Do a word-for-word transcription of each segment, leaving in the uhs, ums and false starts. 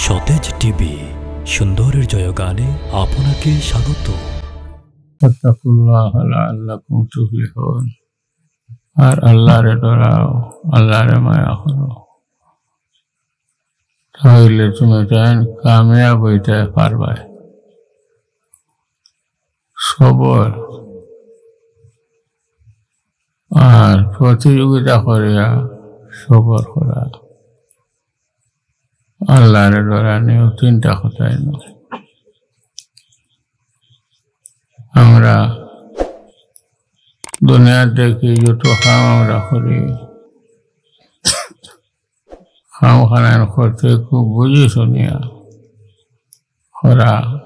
সতেজ টিভি, সুন্দরের জয়গানে আপনাকে স্বাগত। فاتقوا الله لعلكم تفلحون। আর আল্লাহরে ডরাও, আল্লাহরে মায়া করো, তাইলে তুমি তাইন কামিয়াব অইতে পারবায়। সবর আর প্রতিযোগিতা করিয়া সবর করা, আল্লাহরে ডরানি, অউ তিনটা কথাই নয়। আমরা দুনিয়াত দেখি যত কাম আমরা করি, কাম খানান করতে খুব বুঝি শুনিয়া করা,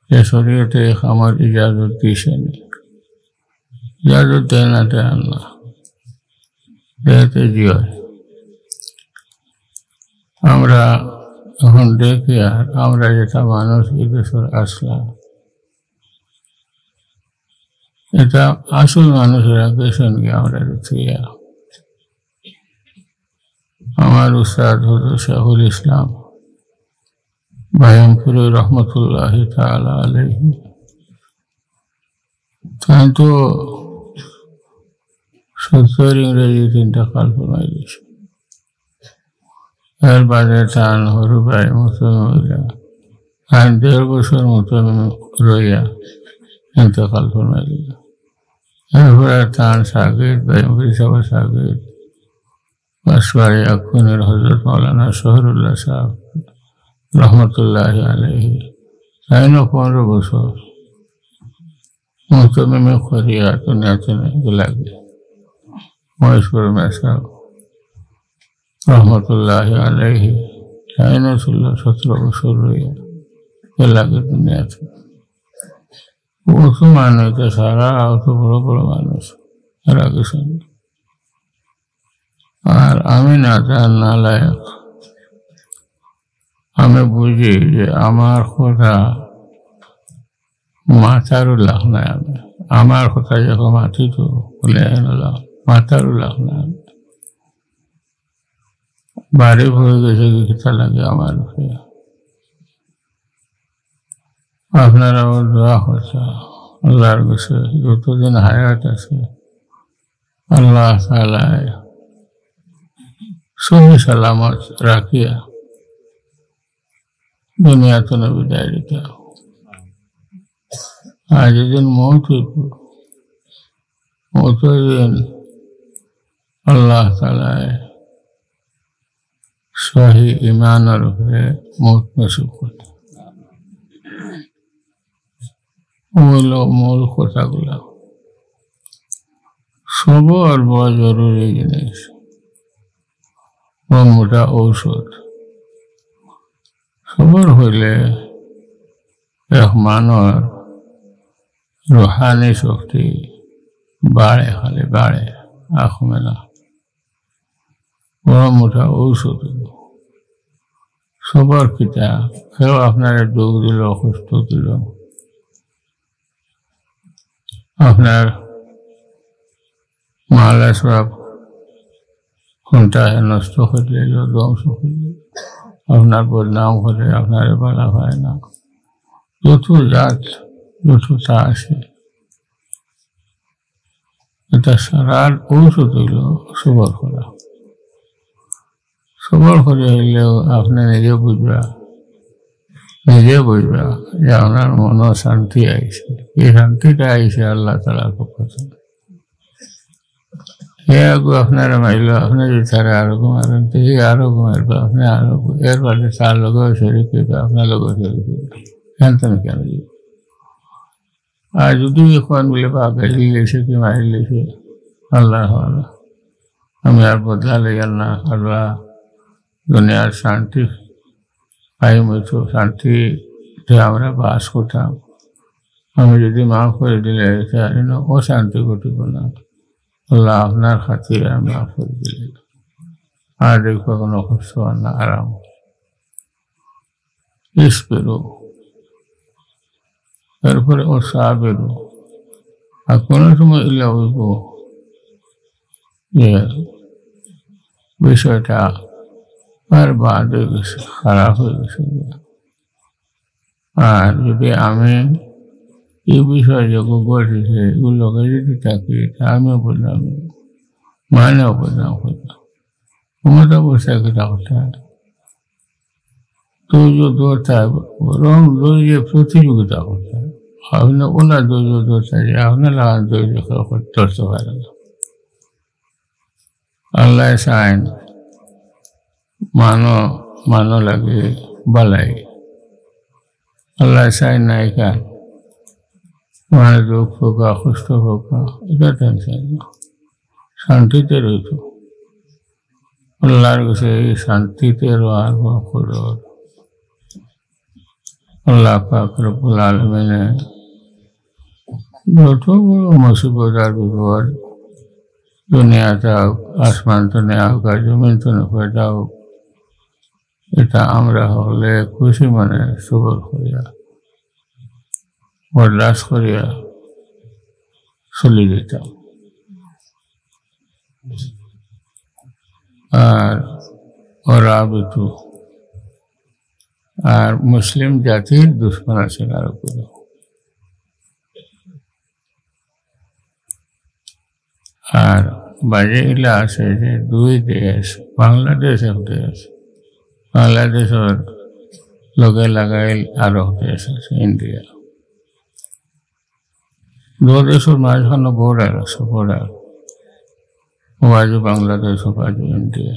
যে শরীয়তে এই কামর ইজাজত দিছে নি। ইজাজত দেয় না, দেয় না, দেয় তো জি হয়। আমরা এখন দেখি, আর আমরা যেটা মানুষ এই দেশর আসলাম, এটা আসল মানুষেরা গেছেন কি আমরা দেখিয়া। আমার উস্তাদ হযরত শেখুল ইসলাম বায়ামপুরী রহমতুল্লাহি তাআলা আলাইহি, তাইন তো সত্তর ইংরেজিত ইন্তেকাল ফরমাই দিছে। এর বাদে তান হুরু ভাই মুহতামিম অইলা, তাইন দেড় বছর মুহতামিম রইয়া ইন্তেকাল ফরমাই দিলা। এরপরে তান শাগির্দ, বায়ামপুরী সাহেবর শাগির্দ, বাঁশবাড়ি আক্কুনির হযরত মাওলানা শহরুল্লাহ সাহেব রহমতুল্লাহি আলাইহি, তাইনও পনেরো বছর মুহতামিমি করিয়া দুনিয়া থনে গেলাগি। মহেশপুর মেসাব রহমতুল্লাহি আলাইহি, তাইনও ষোলো সতেরো বছর রইয়া গেলাগি দুনিয়া থনে। অত মানুষ, তো সারা অত বড় বড় মানুষ তারা গেছেন। আর আমি নাদান, নালায়েক। আমি বুঝি যে আমার কথা মাতারও লাভ নাই। আমি আমার কথা যখন মাতি তো বলে, "এ না লাভ, মাতারও লাভ নাই।" বাড়ি হয়ে গেছে কি কিতা লাগে আমার উপরে। আপনারাও দোয়া করতা আল্লাহর কাছে, যতদিন হায়াত আছে আল্লাহ তাআলায় সহি সালামত রাখিয়া দুনিয়া থনে বিদায় দিতা। আর যেদিন মউত অইব, অতদিন আল্লাহ তাআলায় সহি ইমানর উপরে মউত নসিব করতা। অউ অইলো মূল কথাগুলা। সবর বড় জরুরি জিনিস, বড় মোটা ঔষধ। সবর অইলে এক মানষর রুহানি শক্তি বাড়ে, খালি বাড়ে, আর কমে না। বড় মোটা ঔষধ অইলো। সবর কিতা, কেউ আপনারে দুঃখ দিল, কষ্ট দিল, আপনার মাল আসবাব কোনটা নষ্ট করি দিল, ধ্বংস করি দিল, আপনার বদনাম করে, আপনারে ভালা পায় না, যত জাত, যত তা আছে, এটা সারার ঔষধ অইলো সবর করা। সবর করি অইলেও আপনে নিজে বুঝবা, নিজে বুঝবা যে আপনার মনো শান্তি আইছে। এই শান্তিটা আইছে আল্লাহ তাআলার পক্ষ থনে। হে আগু আপনারে মারলো, আপনে যদি তারে আরোগু মারেন, তো হে আরোগু মারবা, আপনে আরোগু, এর বাদে তার লগেও শরিক অইবা, আপনার লগেও শরিক অইবা। জানতেন কেন? আর যদি অখন বলে, "বা, গাইল দিছে কি মাইর দিছে, আল্লাহ, আল্লাহ, আমি আর বদলা লইয়ার না, আল্লাহ, দুনিয়ার শান্তি কায়েম অইতো, শান্তিতে আমরা বাস করতাম, আমি যদি মাফ করি দিলে, এটা যেন অশান্তি ঘটিব না, আল্লাহ, আপনার খাতিরে আমি মাফ করি দিলে, আর দেখো কোনো কষ্ট আর না, আরাম।" ইসবিরু, এরপরে ও সাবিরু। আর কোনো সময় ইলা অইব যে বিষয়টা বরবাদ অই গেছে, খারাপ অই গেছে। আর যদি আমি এই বিষয়ে যে ঘটেছে, এগুলোকে যদি থাকি, তা আমিও বললাম, মানে বললাম, ক্ষমতা বসে কিতা কথা। তো যে দরকার, বরং যে প্রতিযোগিতা করতে। আপনি ওলা ধৈর্য ধরতে, আপনার লাগান ধৈর্য কেউ ধরতে পারে না। আল্লাহ চাইন মানো, মানো লাগে বালাই। আল্লাহ চাইন না এখান মানে দুঃখ হোক, কষ্ট হোক, এটা টেনশন না। শান্তিতে রইতো। আল্লাহর কাছে এই শান্তিতে রওয়ার বড় কদর। আল্লাহ পাক রব্বুল আলামিনে যত বড় মুসিবত আর বিপদ দুনিয়াতে হোক, আসমান তনে হোক আর জমিন তনে পয়দা হোক, এটা আমরা হকলে খুশি মনে সবর করিয়া, বরদাস্ত করিয়া চলি যেতাম। আর ওরা বিতু আর মুসলিম জাতির দুশমন আছে কার উপরে। আর বাজে ইলা আছে যে দুই দেশ, বাংলাদেশ এক দেশ, বাংলাদেশর লগে লাগাইল আরো দেশ আছে ইন্ডিয়া। দুই দেশর মাঝখানো বর্ডার আছে, বর্ডার। ও বাজু বাংলাদেশ, ও বাজু ইন্ডিয়া।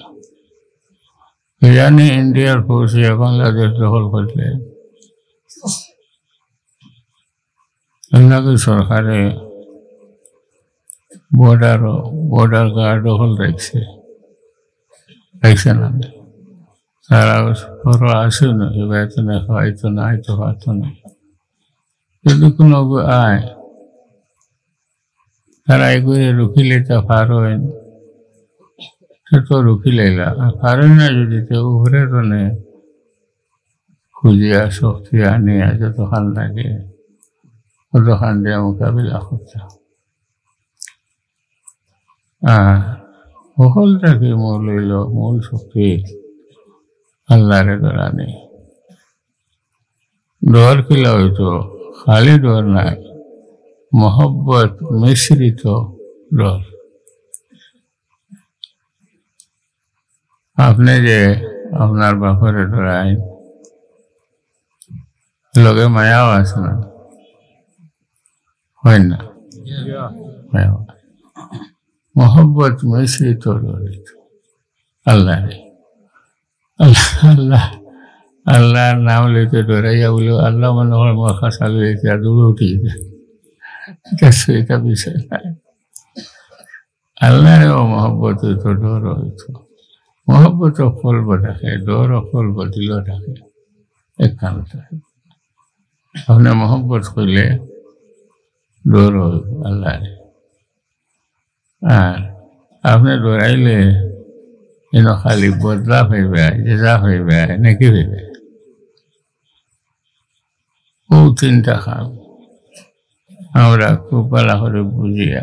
জানি ইন্ডিয়ার ফৌজ বাংলাদেশ দখল করলে নাকি সরকারে বর্ডার, বর্ডার গার্ড দখল রাখছে, রাখছে না? তারা বড় আসে না, এবার তো না খাওয়াইতো না, আইতো পারতো না। যদি কোনো আয়, তারা এগুলো রুখিলে তা পারইন, সে তো রুখিলেইলা। আর পারইন না যদি, তো উপরে তনে খুঁজিয়া শক্তি আনিয়া যতখান লাগে, ততখান দিয়া মোকাবিলা করতে। আর হকল থাকি মূল অইল, মূল শক্তি আল্লাহরে ডরানি। ডর কিলা অইতো? খালি ডর নায়, মহব্বত মিশ্রিত ডর। আপনে যে আপনার বাপরে ডরাইন, লগে মায়াও আছে না? হয় না? মায়াও আছে। মহব্বত মিশ্রিত ডর অইতো আল্লাহরে। আল্লাহ, আল্লাহ, আল্লাহর নাম লইতে ডরাইয়া বলে, আল্লাহ মনে হয় মাথা চালু হয়েছে, আর দৌড়ে উঠে গেছে। এটা সে-, এটা বিষয় না। আল্লাহরেও মহব্বত অইতো, ডর অইতো। মহব্বত ফল থাকে, ডর ফল দিল থাকে। একখান থাকে। আপনে মহব্বত করলে ডর অইবো আল্লাহরে। আর আপনে ডরাইলে এন খালি বদলা পাইবা, জেজা পাইবা, নাকি পাইবা। ও তিনটা কাম আমরা খুব ভালা করে বুঝিয়া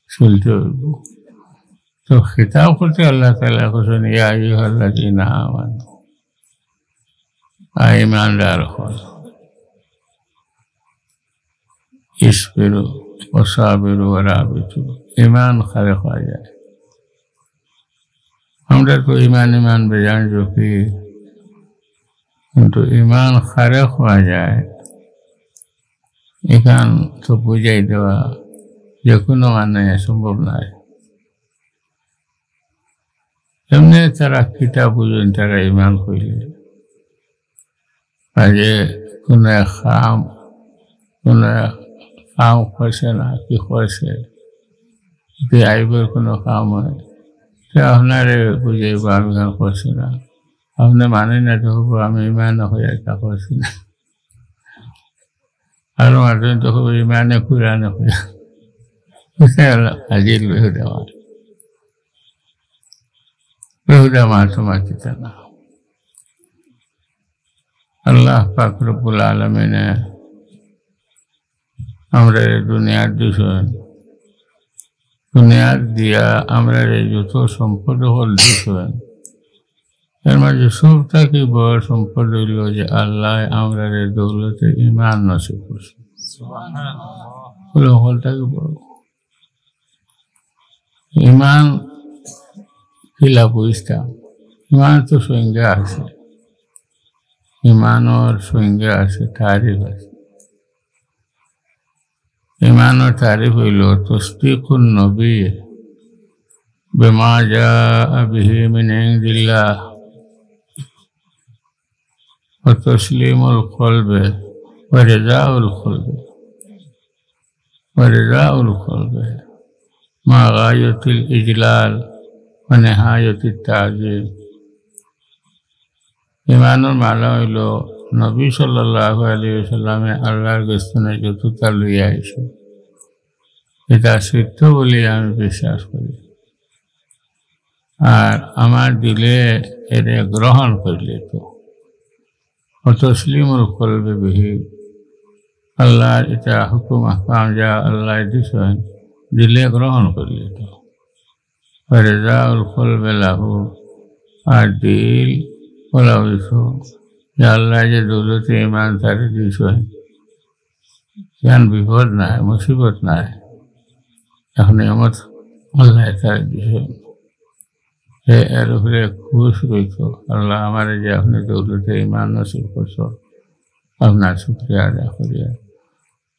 চলতে অইবো। তো খিতাব করতে আল্লাহ তাআলা কইছেন, "ইয়া আইয়ুহাল্লাযীনা আমানু", আ, ইমানদার অকল। ইসবিরু ওয়া সাবিরু ওয়া রাবিতু। ইমান কারে কওয়া যায়? আমরা তো ইমান ইমান বেজান জপি, কিন্তু ইমান কারে কওয়া যায়, এখান তো বুঝাই দেওয়া যে কোনো মানে সম্ভব নয়। এমনি তারা কিতা বুঝইন, তারা ইমান কইলে। আগে কোনো এক কাম, কোনো এক কাম করছে না, কি করছে, যদি আইবর কোনো কাম হয়, তে আপনারে বুঝাইবো, "আমি কাম করছি না।" আপনে মানইন না, তো কইবো, "আমি ইমান হইয়া এটা করছি না।" আর মানইন তো কইবো, "ইমানে কুরআনে হইয়া।" বুঝতে পারলাম? আজিল বেহুদা মাত। বেহুদা মাত তো মাতিতা না। আল্লাহ পাক রব্বুল আলামিনে আমরারে দুনিয়াত দিছইন, দুনিয়াত দিয়া আমরারে যত সম্পদ অকল দিছইন, এর মাঝে সব থাকি বড় সম্পদ অইলো যে আল্লায় আমরারে দৌলতে ইমান নসিব করছে। অইলো হকল থাকি বড়। ইমান কিলা বুঝতাম? ইমান তো সংজ্ঞা আছে, ইমানর সংজ্ঞা আছে, তারিফ আছে। ইমানর তারিফ অইলো তসদিকুন নবী বিমা জাআ বিহি মিন ইনদিল্লাহ, ওয়া তাসলিমুল কলবে, ওয়া রিজাউল কলবে, ওয়া রিজাউল কলবে মা গায়াতিল ইজলাল ওয়া নিহায়াতিত তাজিম। ইমানর মানা অইলো নবী সাল্লাল্লাহু আলাইহি ওয়াসাল্লামে আল্লাহর গেছ থনে যততা লইয়া আইছে, ইটা সত্য বলি আমি বিশ্বাস করি। আর আমার দিলে এরে গ্রহণ করিলিতো। ওয়া তাসলিমুল কলবে বিহি, আল্লাহর ইটা হুকুম আহকাম যা আল্লায় দিছইন, দিলে গ্রহণ করিলিতো। ওয়া রিজাউল কলবে লাহু, আর দিল অলা অইছে যে আল্লায় যে দৌলতে ইমান তারে দিছইন, ইয়ান বিপদ নাই, মুসিবত নাই। অখন নিয়ামত আল্লায় তারে দিছইন। হে এর উপরে খুশ রইতো, আল্লাহ আমারে যে আপনে দৌলতে ইমান নসিব করছো, আপনার শুকরিয়া আদায় করিয়া।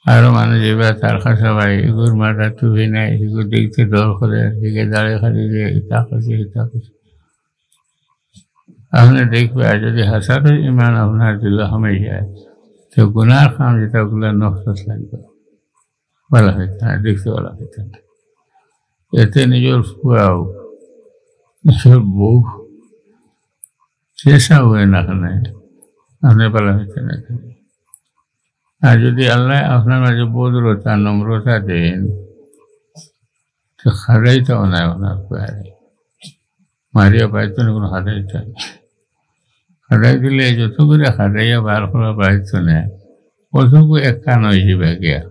আরো মানুষ যেবা তার কাছে ভাই, ইগুর মাথাত টুপি নাই, ইগুর দেখতে ডর করে, হিগে দাড়ি খালি দিয়ে ইতা করছে, ইতা করছে। আপনে দেখবা, আর যদি হাসারও ইমান আপনার দিলো হামাই যায়, তো গুনার কাম যেটা ওগুলা নফরত লাগবে, ভালা অইতো না, দেখতে ভালা অইতো না। এতে নিজর ফুয়াও, নিজর বউ, যেসা অয় না কেনে, আপনে ভালা অইতো না। আর যদি আল্লায় আপনার মাঝে ভদ্রতা, নম্রতা দেইন, তো খাদাইতাও নায় আপনার ফুয়ারে। মারিয়া পাইতো না, কোনো খাদাইতা নাই। খাদাই দিলে যত করে খাদাইয়া বার করা পাইতো না, অতটুকু একখান অই যাইবা গিয়া।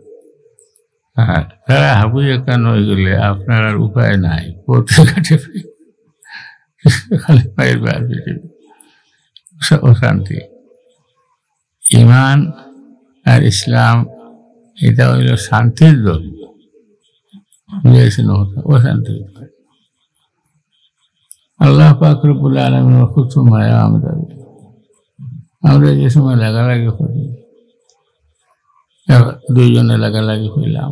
আর তারা হাবু একখান অই গেলে আপনার আর উপায় নাই, পথে ঘাটে খালি পাইবা আর পৃথিবী। অশা-, অশান্তি। ইমান আর ইসলাম ইটা অইলো শান্তির দলিল। বুঝাইছি না কথা? অশান্তির দলিল। আল্লাহ পাক রব্বুল আলামিনর কত মায়া আমরার। আমরা যে সময় লাগালাগি করি, দুইজনে লাগালাগি করিলাম,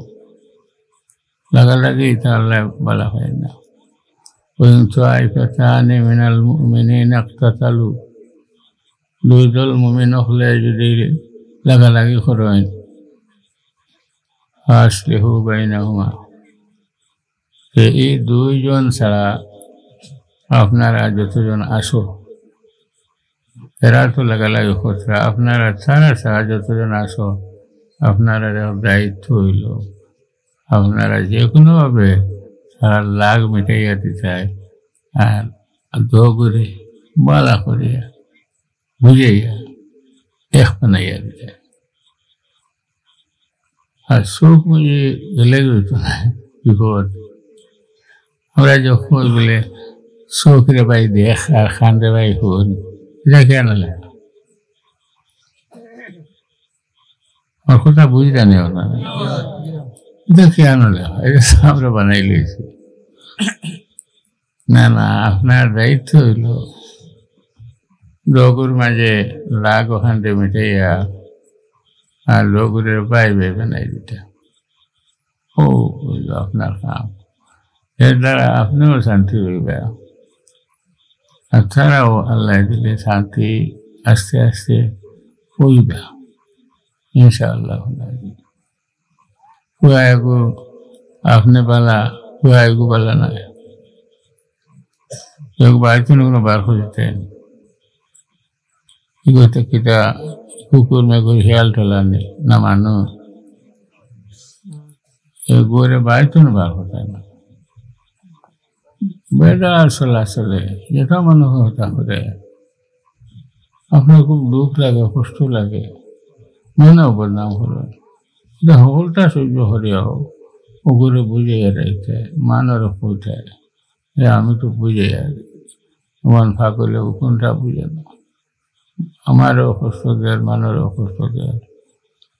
লাগালাগি ইটা আল্লায় ভালা পাইন না। ওয়া ইন তাইফাতানি মিনাল মুমিনিনা ইকতাতালু, দুই দল মুমিন অকলে যদি লাগালাগি করইন, ফাআসলিহু বাইনাহুমা, যে এই দুইজন ছাড়া আপনারা যতজন আছো, এরা তো লাগালাগি কররা, আপনারা ছাড়া ছাড়া যতজন আছো, আপনারার দায়িত্ব অইলো আপনারা যে কোনোভাবে তারার লাগ মিটাইয়া দিতায়, আর দুইওগুরে ভালা করিয়া বুঝাইয়া এক বানাইয়া দিতায়। আর চউখ মুজি গেলে অইতো না, বিপদ। আমরা যখন বলে, "চউখ রে ভাই দেখ আর কান রে ভাই হুন", ইটা কিয়ানো লেখা? আমার কথা বুঝরা নি আপনারা? ইটা কিয়ানো লেখা? ইটা তো আমরা বানাইলিছি। না, না, আপনার দায়িত্ব অইলো দুইওগুর মাঝে লাগ অখানরে মিটাইয়া আর দুইওগুরে ভাই ভাই বানাই দিতা। অউ অইলো আপনার কাম। এর দ্বারা আপনেও শান্তি অইবা, আর তারাও আল্লায় দিলে শান্তি আস্তে আস্তে অইবা, ইনশাআল্লাহ। ফুয়াইগু আপনে ভালা, ফুয়াইগু ভালা নায়। কেউ বাড়িত কোনো বার করে দিতে। ইগু তো কিতা কুকুর মেকুর হিয়াল ঠেলানি না মানুষ। এগুরে বাড়িত বার করতে না। বেটা চলা চলে, যেটা মনে হয় তা করে। আপনার খুব দুঃখ লাগে, কষ্ট লাগে, মনেও বদনাম করে। এটা হকলটা সহ্য করিয়াও ওগুরে বুঝাইয়া রাখতে, মানরে কইতে, যে আমি তো বুঝাইয়া রাখি। মন ফাঁক অইলে ও কুনটা বুঝে না। আমারেও কষ্ট দের, মানুষরেও কষ্ট দের।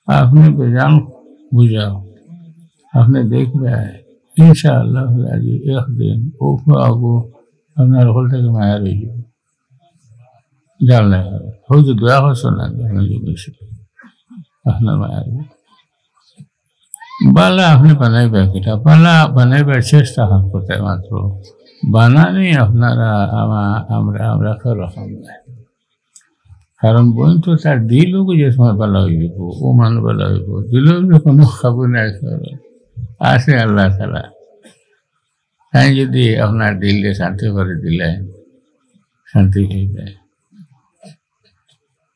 আপনে বেজান বুঝাও, আপনে দেখবা, ইনশাআল্লাহ আজি একদিন ও আগু আপনার হকল থাকি মায়া রইব। জানলে হয়তো দোয়া করছো না, আপনি যদি আপনার মায়া রইব। বালা আপনি বানাইবা কিতা? বালা বানাইবার চেষ্টা খান করতে মাত্র। বানানি আপনারা আমা-, আমরা, আমরা কেউ রকম নাই। কারণ বইন তো তার দিলও যে সময় বালা অইব, ও মান বালা অইব, দিলও যে কোনো খবর নাই, আছে আল্লাহ তাআলা। তাই যদি আপনার দিলরে শান্তি করে দিলে, শান্তি হয়ে যায়।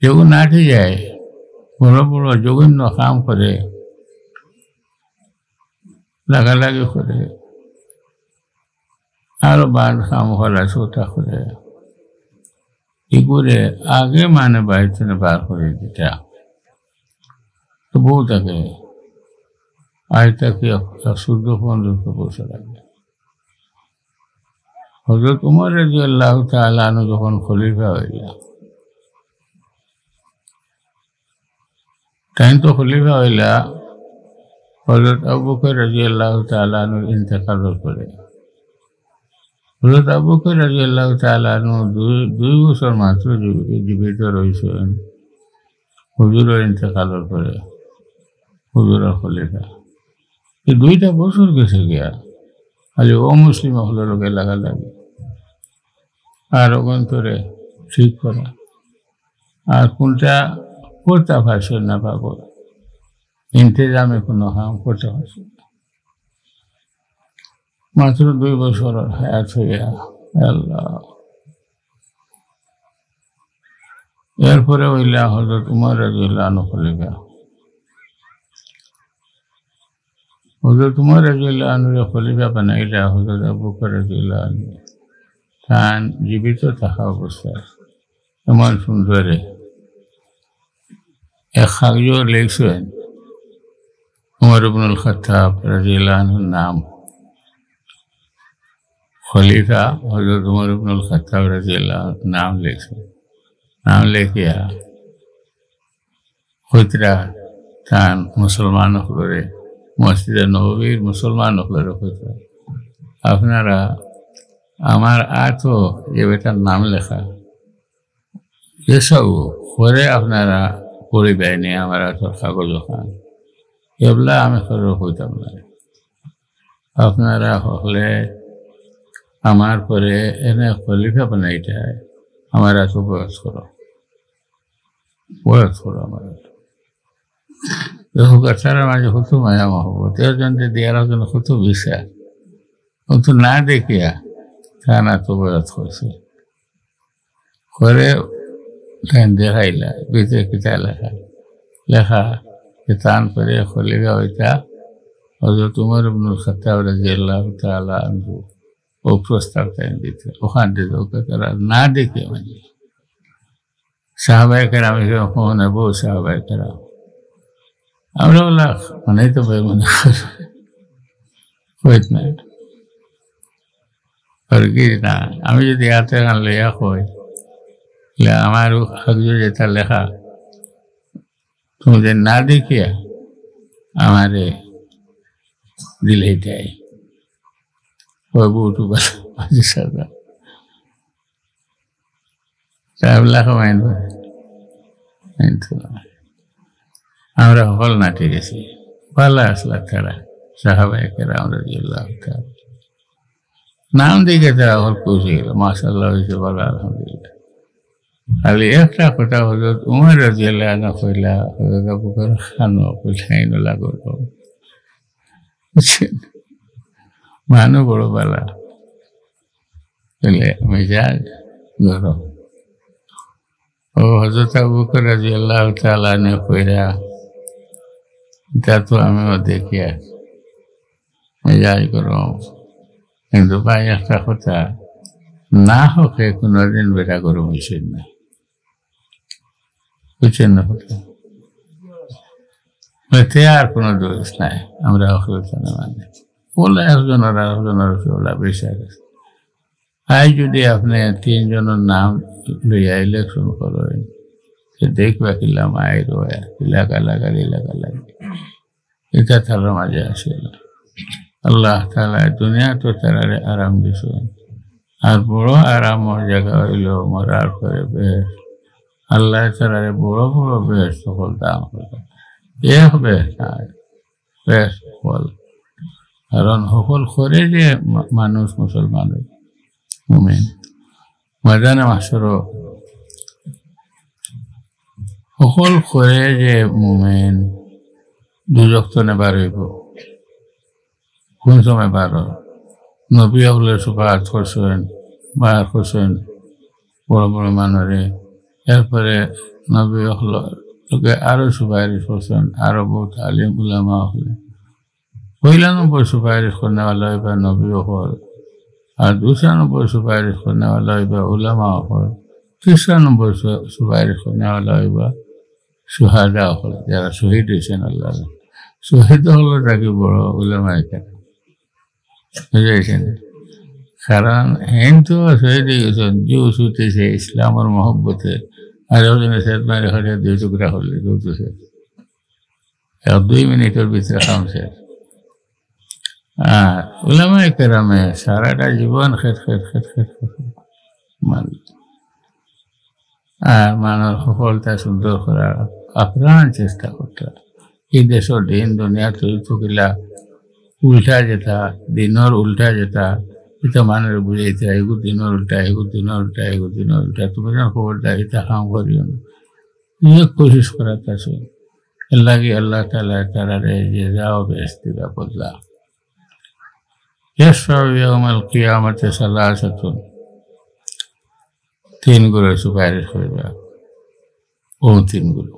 যখন নাটি যায়, বড় বড় জঘন্য কাম করে, লাগালাগি করে, আরো বাদ কাম করা, ছোটা করে, এগুলো আগে মানে বাড়ি থেকে বার করে দিতা। তো বউ তাকে, আজ তাকে এক, এক চোদ্দ পনেরো বছর আগে। হযরত উমর রাদিয়াল্লাহু তাআলা আনহু যখন খলিফা হইলা, তাইন তো খলিফা হইলা হযরত আবু বকর রাদিয়াল্লাহু তাআলা আনহুর ইন্তেকালর পরে। হযরত আবু বকর রাদিয়াল্লাহু তাআলা আনহু দুই, দুই বছর মাত্র জীব-, জীবিত রইছেন হুজুরর ইন্তেকালর পরে, হুজুরর খলিফা। এই দুইটা বছর গেছে গিয়া, খালি অমুসলিম অকলর লগে লাগালাগি, আর অভ্যন্তরে ঠিক করা, আর কোনটা করতে পারছে না পাগল, ইন্তেজামে কোনো কাম করতে পারছে না। মাত্র দুই বছর হায়াত হইয়া, আল্লাহ। এরপরে হইলা হযরত উমর রাদিয়াল্লাহু আনহু খলিফা। হযরত উমর রাদিয়াল্লাহু আনহুরে খলিফা বানাইলা হযরত আবু বকর রাদিয়াল্লাহু আনহু। তান জীবিত থাকা অবস্থায় এমন সুন্দরে এক কাগজো লেখছেন উমর ইবনুল খাত্তাব রাদিয়াল্লাহু আনহুর নাম। খলিফা হযরত উমর ইবনুল খাত্তাব রাদিয়াল্লাহু আনহুর নাম লেখছেন। নাম লেখিয়া কইতরা তান মুসলমান অকলরে, মসজিদে নববীর মুসলমান অকলরে কইতরা, আপনারা আমার আতো যে বেটার নাম লেখা, এসব করে আপনারা পড়িবায়নি আমার আতর কাগজ খান, এবলা আমি করে কইতাম না। আপনারা হকলে আমার পরে এনে খলিফা বানাইতায়, আমার আতো বয়াত করো, বয়াত করো আমার আতো। দেখো, তারার মাঝে কত মায়া মহব্বত, একজনরে দিয়া আরকজনর কত বিশ্বাস। ও তো না দেখিয়া তান আতো বয়াত করছে। করে তাইন দেখাইলা, ভিতরে কিতা লেখা। লেখা যে তান পরে খলিফা হইতা হযরত উমর ইবনুল খাত্তাব রাদিয়াল্লাহু তাআলা আনহু। ও প্রস্তাব তাইন দিতে, ওখান থেকে ওকে তারা না দেখে মানে সাহাবায়ে কেরাম, এখানে বহু সাহাবায়ে কেরাম। আমরা বললাম, মানে তো ভাই মনে করে কইত না। আর কি না, আমি যদি হাতে গান লইয়া কই, লে আমার কাগজো যেটা লেখা, তুমি যে না দেখিয়া আমারে দিলে দেয়। ওই বউটু বালা, মাঝে সাদা। তা বলা কমাইন। কিন্তু আমরা হকল না ঠিক আছে। ভালা আসলা তারা, সাহাবায়ে কেরাম রাদিয়াল্লাহু তাআলা। নাম দেখে তারা হকল খুশি হইল, মাশাআল্লাহ হইছে, ভালা, আলহামদুলিল্লাহ। খালি একটা কথা হযরত উমর রাদিয়াল্লাহু আনহু কইলা, হযরত আবু বকর খানো কইলা, ইনো লাগো। বুঝছেন? মানু বড় ভালা। তাইলে মেজাজ গরম। ও হযরত আবু বকর রাদিয়াল্লাহু তাআলা আনহু কইরা, তা তো আমিও দেখিয়া মেজাজ গরম। কিন্তু ভাই একটা কথা, না হকে কোনোদিন বেটা গরম হইছে না। বুঝছেন না কথা? এতে আর কোনো দোষ নাই, আমরা হকলে জানে মানে। ওলা একজন আর একজন আর ওলা বেশি আছে। আইজ যুদি আপনে তিনজনর নাম লইয়া ইলেকশন করইন, তে দেখবা কিলা মাইর অয়, কিলা গালাগালি লাগালাগি। ইটা তারার মাঝে আছিল। আল্লাহ তাআলায় দুনিয়াত তারারে আরাম দিছইন, আর বড় আরামর জাগা অইলো মরার পরে বেহেশত। আল্লায় তারারে বড় বড় বেহেশত হকল দান করবা। এক বেহেশত নায়, বেহেশত হকল। কারণ হকল করে যে মা-, মানুষ মুসলমান অয়, মুমিন, ময়দানে মাহশরো হকল করে যে মুমিন দুজখ তনে বার অইবো। কোন সময় বার অয়? নবী অকলে সুপারিশ করছইন, বার করছইন বড় বড় মানুষরে। এরপরে নবী অকলর লগে আরো সুপারিশ করছইন, আরো বহুত আলিম উলামা অকলে। পয়লা নম্বর সুপারিশ করনেওয়ালা অইবা নবী অকল, আর দুসরা নম্বর সুপারিশ করনেওয়ালা অইবা উলামা অকল, তিসরা নম্বর সু-, সুপারিশ করনেওয়ালা অইবা শুহাদা অকল, যারা শহীদ অইছইন আল্লাহর। শহীদ অকলর থাকি বড় উলামায়ে কেরাম, বুঝছইন? কারণ হেইন তো শহীদ অইগেছইন, জুস উঠছে ইসলামর মহব্বতে, আর ওজনে সেত মারি হরিয়া দুই টুকরা করলে, জুস উঠছে। এক দুই মিনিটর ভিতরে কাম শেষ। আর উলামায়ে কেরামে সারাটা জীবন খেট খেট খেট খেট খেট মারল। আর মানষর সফলতা সুন্দর করার আপ্রাণ চেষ্টা করতা। ই দেশর দিন দুনিয়াত চলতো কিলা উল্টা যেতা, দিনর উল্টা যেতা, ইতা মানষরে বুঝাইতা, এগু দিনর উল্টা, এগু দিনর উল্টা, এগু দিনর উল্টা। তুমি যেন খবরদার ইতা কাম করিও না। নিজে কোশিশ করাত আছে। এর লাগি আল্লাহ তাআলায় তারারে জাযা ও বেহেশত দিবা বদলা। ইয়াশফাউ ইয়াউমাল কিয়ামাতি সালাসাতুন। তিন গুরে সুপারিশ করবা। ও তিন গুরে।